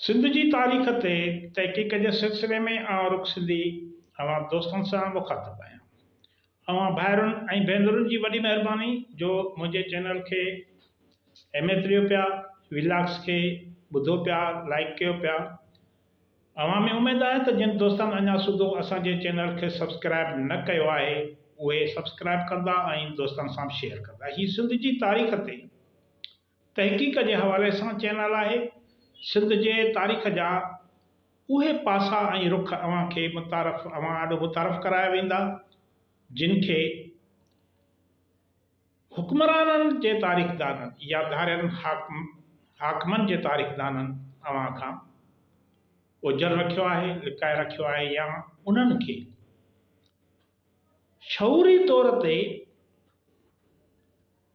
سنڌ جي تاريخ تي تحقيق جي سلسلي ۾ آئون رخ سنڌي اوهان دوستن سان مخاطب آهيان. اوهان ڀائرن ۽ ڀينرن جي وڏي مهرباني جو منهنجي چينل کي اهميت ڏيو پيا، ولاگس کي ٻڌو پيا، لائيڪ ڪيو پيا. اوهان ۾ اميد آهي ته جن دوستن اڃا سوڌو اسان جي چينل کي سبسڪرائيب نه ڪيو آهي اهي سبسڪرائيب ڪندا ۽ دوستن سان به شيئر ڪندا. هي سنڌ جي تاريخ تي تحقيق جي حوالي سان چينل آهي. سنڌ جي تاريخ جا اهي پاسا ۽ رخ اوهان کي متعارف اوهان آڏو متعارف ڪرايا ويندا، جن کي حڪمرانن جي تاريخدانن يا ڌارين حاڪمن جي تاريخدانن اوهان کان اوجهل رکيو آهي، لڪائي رکيو آهي يا انهن کي شعوري طور تي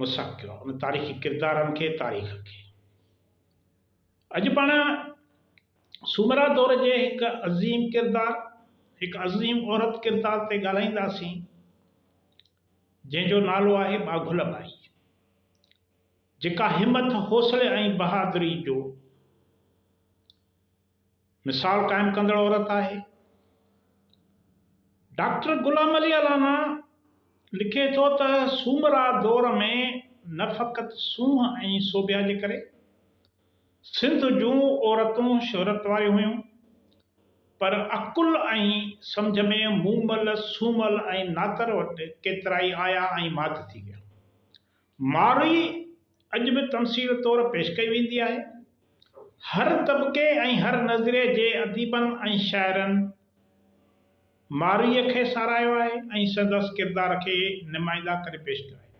مسخ ڪيو آهي ان تاريخي ڪردارن کي تاريخ کي. اڄ پاڻ سومرا دور جي هڪ عظيم ڪردار هڪ عظيم عورت ڪردار تي ڳالهائينداسين جنهن جو نالو آهي ٻاگهل ٻائي جيڪا همٿ حوصلي ۽ بهادري جو مثال قائم ڪندڙ عورت آهي. ڊاڪٽر غلام علي الانا لکي ٿو ته سومرا دور ۾ نه فقط سونهن ۽ سوڀيا جي ڪري سنڌ جون عورتون شهرت واريون هيون پر عقل ۽ سمجهه ۾ مومل، سومل ۽ ناتر وٽ ڪيترائي آيا ۽ مات ٿي ويا. مارئي اڄ به تمثيل طور پيش ڪئي ويندي آهي. هر طبقي ۽ هر نظريي جي اديبن ۽ شاعرن مارئيء کي ساراهيو آهي ۽ سندس ڪردار کي نمائنده ڪري پيش ڪيو آهي.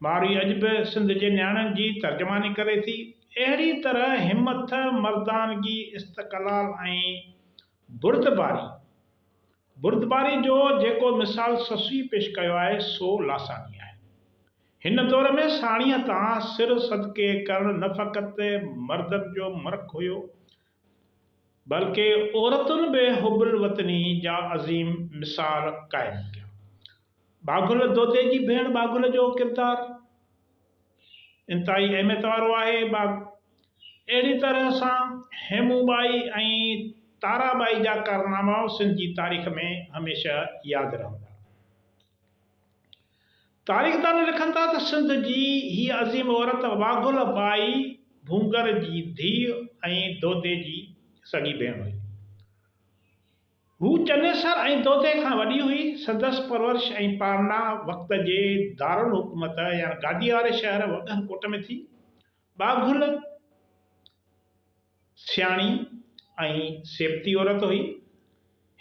مارئي اڄ به سنڌ جي نياڻين جي ترجماني ڪري ٿي. اهڙي طرح همٿ، مردانگي، استقلال ۽ بردباري بردباري جو جيڪو مثال سسئي پيش ڪيو آهي سو لاثاني آهي. هن دور ۾ ساڻيهه تان سر صدقي ڪرڻ نه فقط مردن جو مرڪ هيو بلڪه عورتن به حب الوطني جا عظيم مثال قائم ڪيا. ٻاگهل دودي جي ڀيڻ ٻاگهل جو ڪردار انتهائي اهميت وارو آهي. اهڙي طرح سان هيمون ٻائي ۽ تارا ٻائي جا ڪارناما سنڌ جي تاريخ ۾ هميشه ياد رهندا. تاريخدان لکن ٿا ته سنڌ جي هيء عظيم عورت واگهل ٻائي ڀونگر جي ڌيء ۽ دودي جي سڳي ڀيڻ هئي. هوء چنيسر ۽ دودي کان وڏي هئي. سندس پرورش ۽ پالنا وقت جي دارالحڪومت يعني گاديء واري شهر وڳهه ڪوٽ ۾ ٿي. ٻاگهل سياڻي ۽ سيبتي عورت هئي.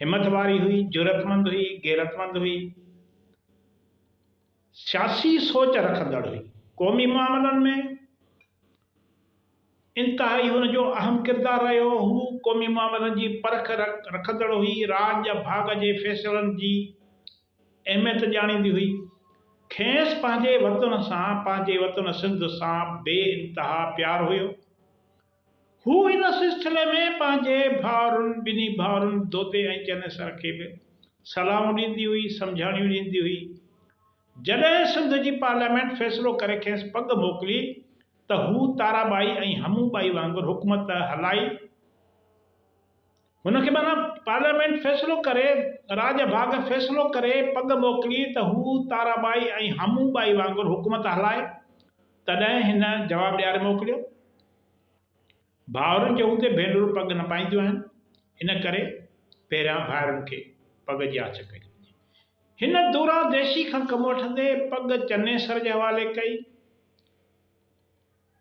همٿ واري هئي، جرئتمند هئي، غيرتمند هئي. سياسي سوچ رکندڙ هئي. قومي معاملن ۾. انتهائي هن جو اهم ڪردار رهيو. هو قومي معاملن جي پرک رکندڙ هئي. راڄ ڀاڳ جي فيصلن جي اهميت ڄاڻيندي هئي. کيس پنهنجي وطن سان، پنهنجي وطن سنڌ سان بي انتها پيار هيو. هو ان سلسلي ۾ پنهنجي ڀائرن، ٻنهي ڀائرن دودي ۽ چنيسر کي به صلاحون ڏيندي هئي، سمجهاڻيون ڏيندي هئي. جڏهن سنڌ جي پارليامينٽ فيصلو ڪري کيس پڳ موڪلي ته هو تارا ٻائي ۽ همون ٻائي وانگر حڪومت هلائي. هن کي معنيٰ پارليامينٽ فيصلو ڪري راڄ ڀاڳ فيصلو ڪري پڳ موڪلي ته هو تارا ٻائي ۽ همون ٻائي وانگر حڪومت هلائي تڏهن هن جواب ڏياري موڪليو. ڀائرن جي هوندي ڀينرون پڳ نه پائينديون آهن، ان ڪري پهريان ڀائرن کي پڳ جي آڇ ڪئي وڃي. هن دورانديشي کان ڪم وٺندي پڳ چنيسر جي حوالي ڪئي،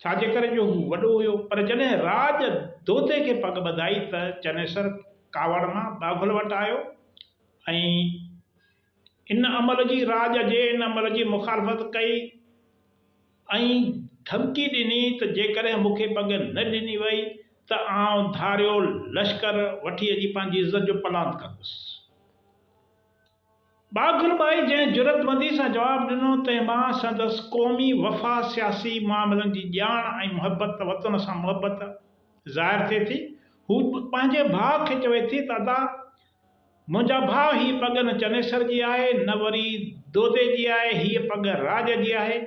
ڇا جي ڪري جو هو وڏو هيو، پر جڏهن راڄ دودي کي پڳ ٻڌائي ته چنيسر ڪاوڙ مان ٻاگهل وٽ آيو ۽ ان عمل جي راڄ جي ان عمل جي مخالفت ڪئي ۽ ڌمڪي ڏني ته جيڪڏهن مون کي پڳ نه ڏني وئي ته آئون ڌاريو لشڪر وٺي اچي پنهنجي عزت جو پلاند ڪندس. ٻاگهل ٻائي جنهن جرئتمندي سان جواب ڏنو تنهن مان سندس قومي وفا، سياسي معاملن جي ڄاڻ ۽ محبت وطن سان محبت ظاهر ٿئي ٿي. هو پنهنجي ڀاء کي چوي ٿي ته ادا! منهنجا ڀاء هيء پڳ نه چنيسر جي آهي نه وري دودي جي آهي، هيء پڳ راڄ جي آهي.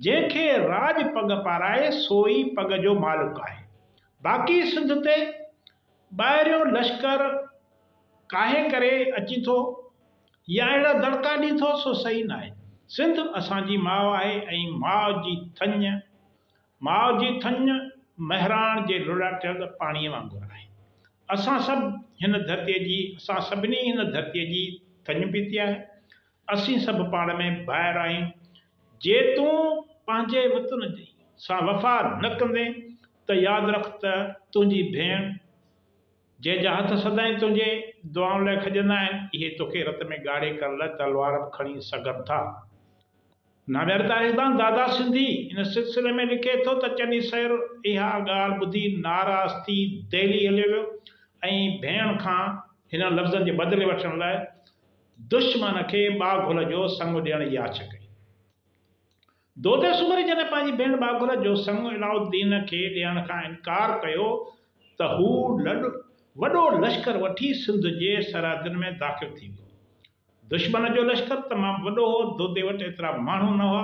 جنهن کي راڄ پڳ پارائي سو ئي پڳ جو مالڪ آهي. باقي سنڌ تي ٻاهريون لشڪر ڪاهي ڪري اچي ٿو يا اهڙا دڙڪا ڏي ٿو سو صحيح ناهي. سنڌ اسان جي ماء آهي ۽ ماء جي ٿڃ ماء جي ٿڃ مهراڻ جي لڙاٽيل پاڻيء وانگر آهي. اسان سڀ هن ڌرتيء جي اسان سڀني هن ڌرتيء جي ٿڃ پيتي آهي. اسين سڀ پاڻ ۾ ڀائر آهيون. جي تون پنهنجي وطن سان وفا نه ڪندين ته ياد رک ته تنهنجي ڀيڻ، جنهن جا هٿ سدائين تنهنجي دعائن لاء کڄندا آهن، اهي توکي رت ۾ ڳاڙهي ڪرڻ لاء تلوار به کڻي سگهن ٿا. نامياري تاريخدان دادا سنڌي ان سلسلي ۾ لکي ٿو ته چنيسر اها ڳالهه ٻڌي ناراض ٿي دهلي هليو ويو ۽ ڀيڻ کان هنن لفظن جي بدلي وٺڻ لاء دشمن کي ٻاگهل جو سڱ ڏيڻ جي آڇ ڪئي. دودي سومري جڏهن پنهنجي ڀيڻ ٻاگهل جو سڱ علاؤالدين کي ڏيڻ کان انڪار ڪيو ته هو لڏ وڏو لشڪر وٺي سنڌ جي سرحدن ۾ داخل ٿي ويو. دشمن جو لشڪر تمام وڏو هو، دودي وٽ ايترا ماڻهو نه هئا.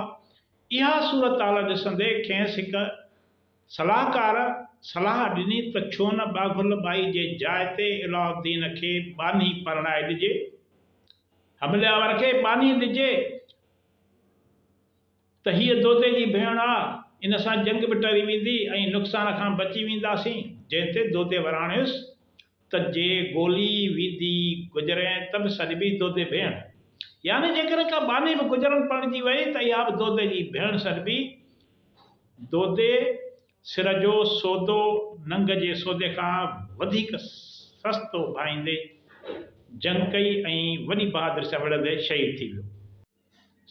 اها صورتحال ڏسندي کيس هڪ صلاحڪار صلاح ڏني ته ڇو نه ٻاگهل ٻائي جي جاء تي علاؤالدين کي ٻانهي پرڻائي ڏجي. حملي آور کي ٻانهي ڏجي ته هيء دودي جي ڀيڻ آ، ان سان جنگ به ٽري ويندي ۽ نقصان کان بچي وينداسين. جنهن تي دودي وراڻيس ته جي گولي ويندي گجرين ته به سڏبي دودي ڀيڻ. يعني جيڪڏهن ڪا ٻانهي به گجرن پرڻجي وئي ته اها به دودي جي ڀيڻ سڏبي. دودي سر جو سودو ننگ جي سودي کان وڌيڪ سستو ڀائيندي جنگ ڪئي ۽ وڏي بهادري سان وڙهندي شهيد ٿي ويو.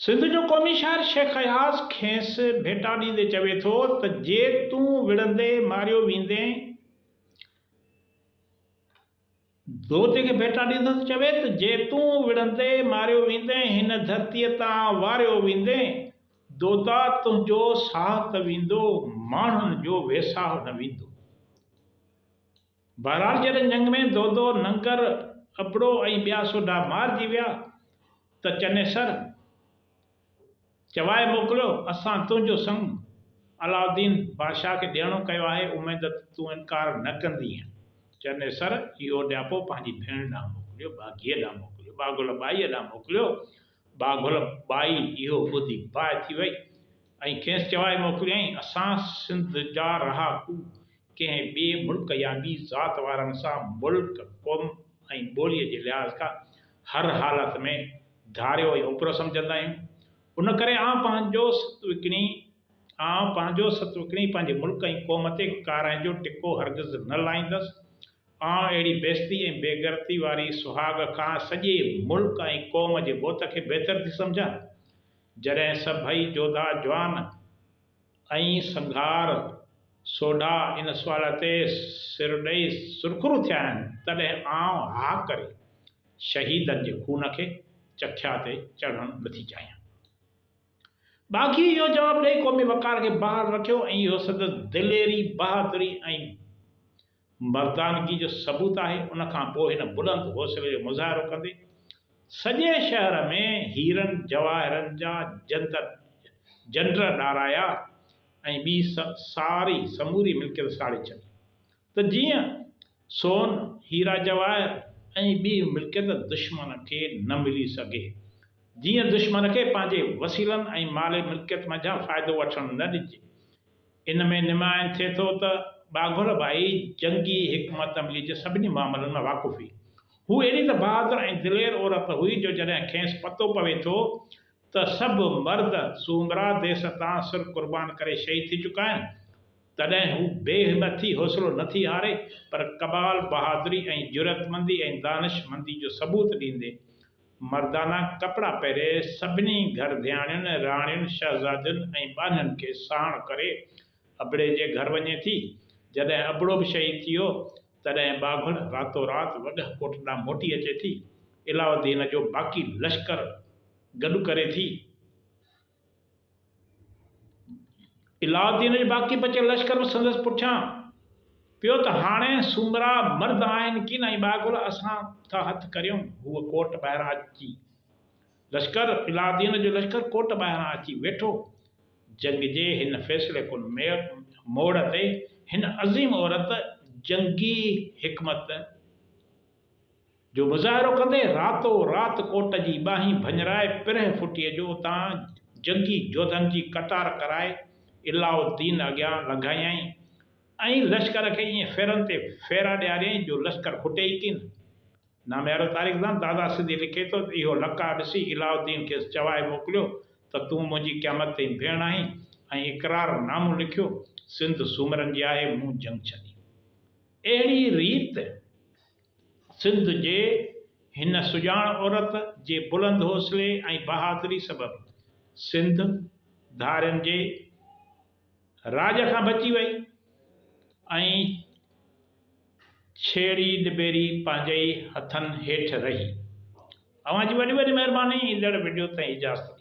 سنڌ جو قومي شاعر شيخ اياز کيس ڀيٽا ڏيندي چوي ٿو ته جي تون وڙهندي ماريو ويندين، دودي کي ڀيٽا ڏيندو ٿو چوي ته جي تون وڙهندي ماريو ويندين، هن ڌرتيء تان واريو ويندين، دودا تنهنجو ساهه ته ويندو، ماڻهن جو ويساهه نه ويندو. بهرحال جڏهن جنگ ۾ دودو، ننگر، ابڙو ۽ ٻيا سوڍا مارجي ويا ته چنيسر چوائي موڪليو، اسان تنهنجو سڱ علاؤالدين بادشاهه کي ڏيڻو ڪيو آهي، اميد ته تون انڪار نه ڪندينء. چنيسر اهو ڏياپو پنهنجي ڀيڻ ڏانهن موڪليو، ٻاگهيء ڏانهن موڪليو، ٻاگهل ٻائيء ڏانهن موڪليو. ٻاگهل ٻائي اهو ٻڌي باهه ٿي وئي ۽ کيس چوائي موڪليائين، اسان سنڌ جا رهاڪو ڪنهن ٻئي ملڪ يا ٻي ذات وارن سان ملڪ، قوم ۽ ٻوليء جي لحاظ کان هر حالت ۾ ڌاريو ۽ اوپرو سمجهندا آهيون. ان ڪري آئون پنهنجو ست وڪڻي آئون پنهنجو ست وڪڻي پنهنجي ملڪ ۽ قوم تي ڪارنهن جو ٽڪو هرگز نه لائيندس. آئون اهڙي بيعزتي ۽ بيغيرتي واري سهاڳ کان سڄي ملڪ ۽ قوم جي موت کي بهتر ٿي سمجهان. جڏهن سڀئي جوڌا جوان ۽ سنگهار سوڍا ان سوال تي سر ڏئي سرخرو ٿيا آهن، تڏهن آئون ها ڪري شهيدن جي خون کي چکيا تي چڙهڻ نٿي چاهيان. ٻاگهي اهو جواب ڏئي قومي وقار کي بحال رکيو ۽ اهو سندس دليري، بهادري ۽ مردانگي جو ثبوت آهي. ان کان پوء هن بلند حوصلي جو مظاهرو ڪندي سڄي شهر ۾ هيرن جواهرن جا جنڊ ڏارايا ۽ ٻي ساري سموري ملڪيت ساڙي ڇڏي ته جيئن سون، هيرا جواهر ۽ ٻي ملڪيت دشمن کي نه ملي سگهي، جيئن دشمن کي پنهنجي وسيلن ۽ مالي ملڪيت منجهان فائدو وٺڻ نه ڏجي. ان ۾ نمايان ٿئي ٿو ته ٻاگهل ٻائي جنگي حڪمت عملي جي سڀني معاملن مان واقف هئي. هوء ايڏي ته بهادر ۽ دلير عورت هئي جو جڏهن کيس پتو پوي ٿو ته سڀ مرد سومرا ديس تان سر قربان ڪري شهيد ٿي چڪا آهن، تڏهن هو بي همت ٿي حوصلو نه ٿي هاري، پر ڪمال بهادري ۽ جرئتمندي ۽ دانشمندي جو ثبوت ڏيندي مردانا ڪپڙا پهري سڀني گهر ڌياڻين، راڻين، شهزادين ۽ ٻانهين کي ساڻ ڪري ابڙي جي گهر وڃي ٿي. جڏهن ابڙو به شهيد ٿي ويو، تڏهن ٻاگهل راتو رات وڳهه ڪوٽ ڏانهن موٽي اچي ٿي. علاؤالدين جو باقي لشڪر گڏ ڪري ٿي. علاؤالدين جو باقي بچيل لشڪر به سندس پٺيان پيو ته هاڻي سومرا مرد آهن ڪين ۽ ٻاگهل اسان ٿا هٿ ڪريون. هوء ڪوٽ ٻاهران اچي لشڪر علاؤالدين جو لشڪر ڪوٽ ٻاهران اچي ويٺو. جنگ جي هن فيصلي ڪن موڙ تي هن عظيم عورت جنگي حڪمت جو مظاهرو ڪندي راتو رات ڪوٽ جي ٻانهين ڀڃرائي پرهه ڦٽيء جو اتان جنگي جوڌن جي قطار ڪرائي علاؤ الدين اڳيان لنگهايائين ۽ لشڪر کي ائين ڦيرن تي ڦيرا ڏياريائين جو لشڪر کٽي ئي ڪين. ناميارو تاريخدان دادا سنڌي لکي ٿو ته اهو لقاء ڏسي علاؤ الدين کيس چوائي موڪليو ته تون منهنجي قيامت تائين ڀيڻ آهين ۽ اقرار نامو لکيو سنڌ سومرن جي آهي مون جنگ ڇڏي. اهڙي ريت سنڌ جي هن سڄاڻ عورت جي بلند حوصلي ۽ بهادري سبب سنڌ ڌارين جي راڄ کان بچي وئي ۽ ڇيڙي ڏٻيري پنهنجي ئي هٿن هيٺ رهي. اوهان جي وڏي وڏي مهرباني ايندڙ وڊيو تائين اجازت.